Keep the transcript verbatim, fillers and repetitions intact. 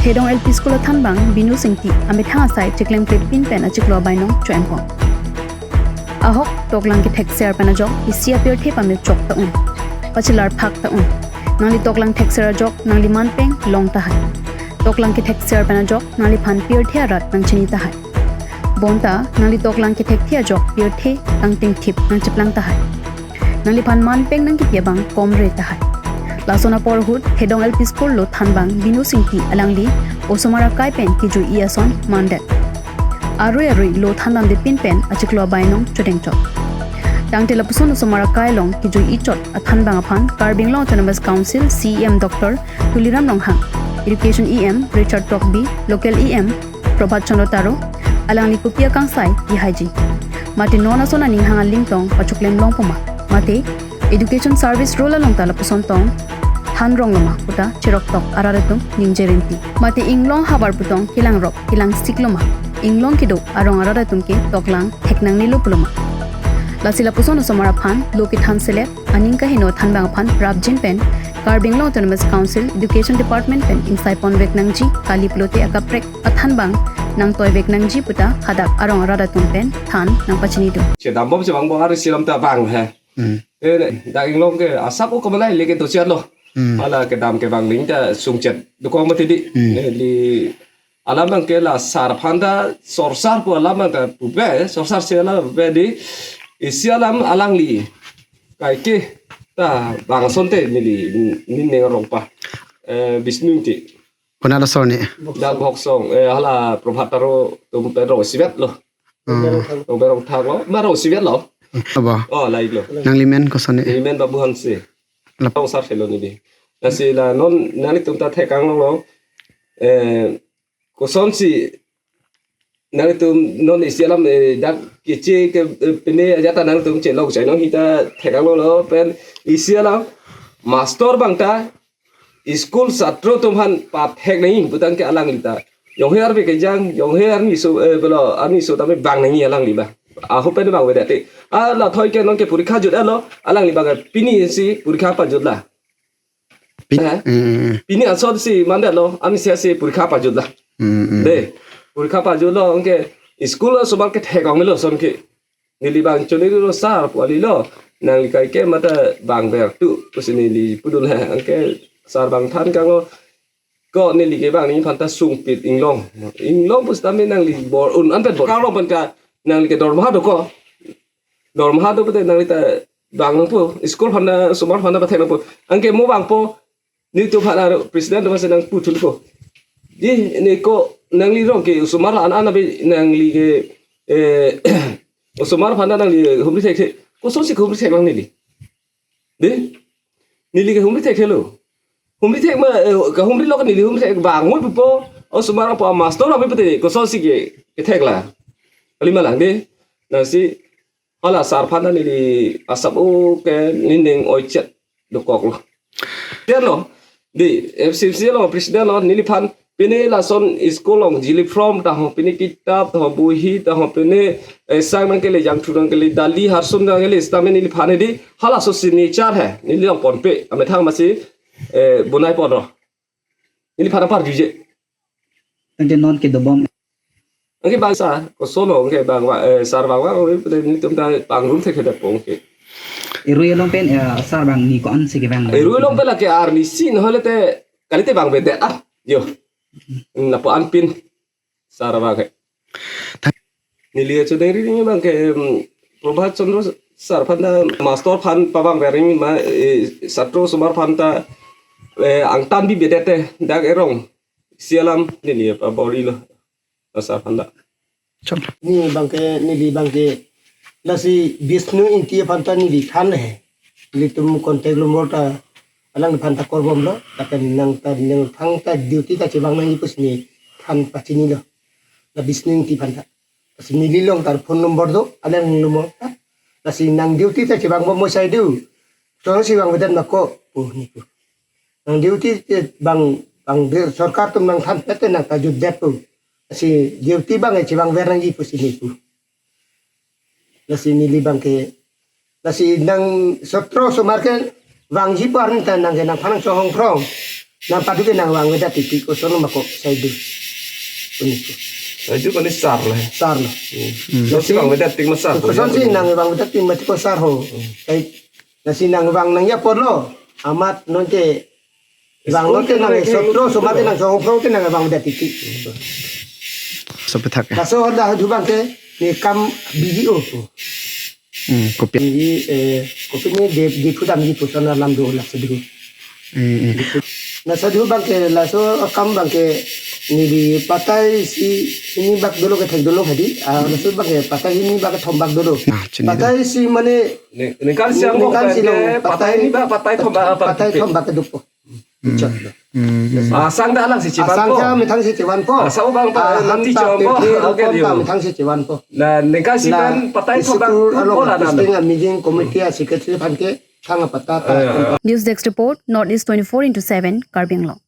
Thedong L P School athanbang Binu Singti amethang asai chiklemkle pin pen achiklo abainong cho-empon. Ahok toklang kethekser pen ajok isi apirthe pame chok ta-un. Pachilar phak ta-un. Nangli toklang thekser ajok nangli manpeng long tahai. Toklang kethekser pen ajok nangliphan pirthe arat nangchini tahai. Bonta nangli toklang kethekthe ajok pirthe tangtingthip nangcheplang tahai. Nangliphan manpeng nangkepi abang komre tahai. Lason apor ahut Thedong L P School lo thanbang Binu Singti alangli osomar akai pen kejui ason mandet. Arui arui lo thandamde pin pen achiklo abainong chodengchok. Tangte lapuson osomar akai along kejui chot athanbang aphan Karbi Anglong Autonomous Council C E M Doctor Tuliram Ronghang, Education E M Richard Tokbi, Local E M Prabhat Chandra Taro, alangli kopi akangsai pihaiji. Mate non ason aning hang alingtong pachoklem longpo ma. Mate Education Service Rule along ta lapuson tong than rong lo ma puta cheroktok arat atum ningje rinti. Mate inglong havar putong kelangrop kelangsik lo ma. Inglong kedo arong arat atum ke toklang thek nangnelo pulo ma. Lasi lapuson osomar aphan lo kethan selek aning kaheno thanbang aphan prapjin pen Karbi Anglong Autonomous Council Education Department pen ingsai ponvek nangji kali pulote akaprek athanbang nangtoivek nangji puta hadak arong arat atum pen than nangpachini do. Chedambom chevangbo hari silam ta bang he. Hmm. Eh, dak inglong ke asap o kamalai leke to chiat lo. Hmm. Mala kedam kevang ning ta sungchet dokong mati di. Hmm. Eh, li alam bang ke la sar phanta sorsar pu alam bang ta pupe, sorsar si alam pupe di isi alam alangli kaike ta bang asonte neli ning arong pa. Eh, Bisnu Ingti. Konat asor ni? Dak Bhoksong, eh, hala Prabhat Taro atum pen rong isivet lo. Hmm. Rong pen rong thak lo, ma rong isivet lo. Abo. Oh, lahai lo. Nangli men koson ni? Neli men Babu Hanse. Lap- Rong sar selo neli. Lasi la non nanglitum ta thekang lo. Eh, kosonsi nanglitum non isi alam, eh, dak keche ke, eh, pine ajat ta nanglitum chelok chai non hita thekang lo pen isi alam master bang ta school satro atum aphan pathek nangji putang ke alangli ta. Jonghe arve kejang, jonghe arni so, eh, belo, arni so tame bang nangji alangli ba. Aho pen bang vedet te. Ah, la thoi ke non ke porikha jut lo, alangli bang pini si porikha pajut la. Pi-, eh? Hmm. Pini asonsi mandet lo, arni si si porikha pajut la. Hmm, hmm. De, porikha pajut lo, anke school osomar kethek ong lo ason ke. Neli bang choneri lo sar pu kali lo. Nangli kaike mata bang ber tu pusi neli pudun he. Anke sar bang than kang lo. Ko neli ke bang nangji aphanta sungpit inglong. Inglong pusitame nangli bor-un an pen bor. Kang lo pen ka nangli ke dormaha do ko. Dormaha do pute nangli ta bang nangpo. School aphanta, osomar aphanta pathek nangpo. Anke mo bangpo. Netum aphan aro president atum si nangpu thupo. Di ne ko nangli rong ke osomar an an abe nangli ke, eh, osomar aphanta nangli humri thekthe. Kosonsi humri thek lang neli. De? Neli ke humri thekthelo. Humri thek ma, eh, kahumri lo ke neli humri thek bang ngoi pupo. Osomar apo master abe pute kosonsi ke, kethek la. Kali ma lang de. Lasi hala sar aphanta neli asap o ke nening oichet dokok lo. Dia lo, di F C C lo, president lo, neliphan pine lason school along jili from ta ho, pine kitap ta ho, bohi ta ho, pine, eh, sang nangkele, jangthu nangkele, dali harsun nangkele, sitame neliphan di halaso signature he, neli along ponpe, amethang masi, eh, bonai pon lo. Neliphan apar juje. Tangte non kedobom. Anke bang sar, koson lo, anke bang wa, eh, sar bang wa, oh, netum ta pangrum thekthedet po anke. Erui along pen, eh, sar bang ni ko-ansi kevang? Erui along pen lake arnisi, nahole te, kalite bang vedet ah, yo. Lapu-an pin, sar bang ke. Neli choneri ni bang ke, em, Prabhat Chandra sar aphanta master aphan pavang veri ma, eh, satro osomar aphanta, eh, angtan bibedet te, dak erong isi alam neli pabor-i lo. Sar aphanta. Chom. Ni bang ke, neli bang ke, lasi Bisnu Ingti aphanta neli than he. Nelitum contact number ta alang aphanta korbom lo, lapen nang ta nangthang ta duty ta chevang nangji pusi ne than pachini lo. La Bisnu Ingti aphanta. Lasi neli along ta phone number do, alang number ta. Lasi nang duty ta chevang bom mo sai do. Chong si vang vedet ma ko, pu ne pu. Nang duty, eh, bang, bang de sorkar atum nangthan pet te nang ta jutdet pu. Lasi duty bang, eh, chevang ver nangji pusi ne pu. Lasi neli bang ke, lasi nang satro osomar ke vangji pu arni ta nang ke nangphan nangchohong phrong. Nang padu ke nangvang vedet titi, koson ma ko saidu. Uniko. Saidu koni sar le. Sar lo. Hmm. Nasi vang vedet tik ma sar. Koson si nangvang vedet tik ma ko sar ho. Sai nasi nangvang nangji apotlo. Amat non ke vang non ke nang sotro, so mate nang song pro ke nangvang vedet titi. Sopi thak. Laso hala dubang ke ne kam B G O. Hmm, kopi. Ini, eh, kopi ne de, de pudam di puson alam do la sedih. Hmm, hmm. Laso dubang ke, laso akam bang ke, ne di patai isi, ini bak dolo kethek dolo hadi, ah, laso bang ke patai ini bak thom bak dolo. Ah, chini patai isi mane, ne, ne kan siang ne kok kan bang si ke, nong, patai patai ini bak, patai thom bak, patai thom bak keduk po. Hmm. Chot lo. Hmm, hmm. Asang dak lang si chevan po. Asang sa methang si chevan po. Asang bang pa, ah, nanti ham ta chompo. Tete, oke, okom dio. Ta methang si chevan po. Na, nengkan si la pen patai isi thom bak kur alo po la nang. Posting a meeting committee a secretary aphan ke thang a patta ta. Eh, eh. News Desk Report, North East twenty-four into seven, Karbi Anglong.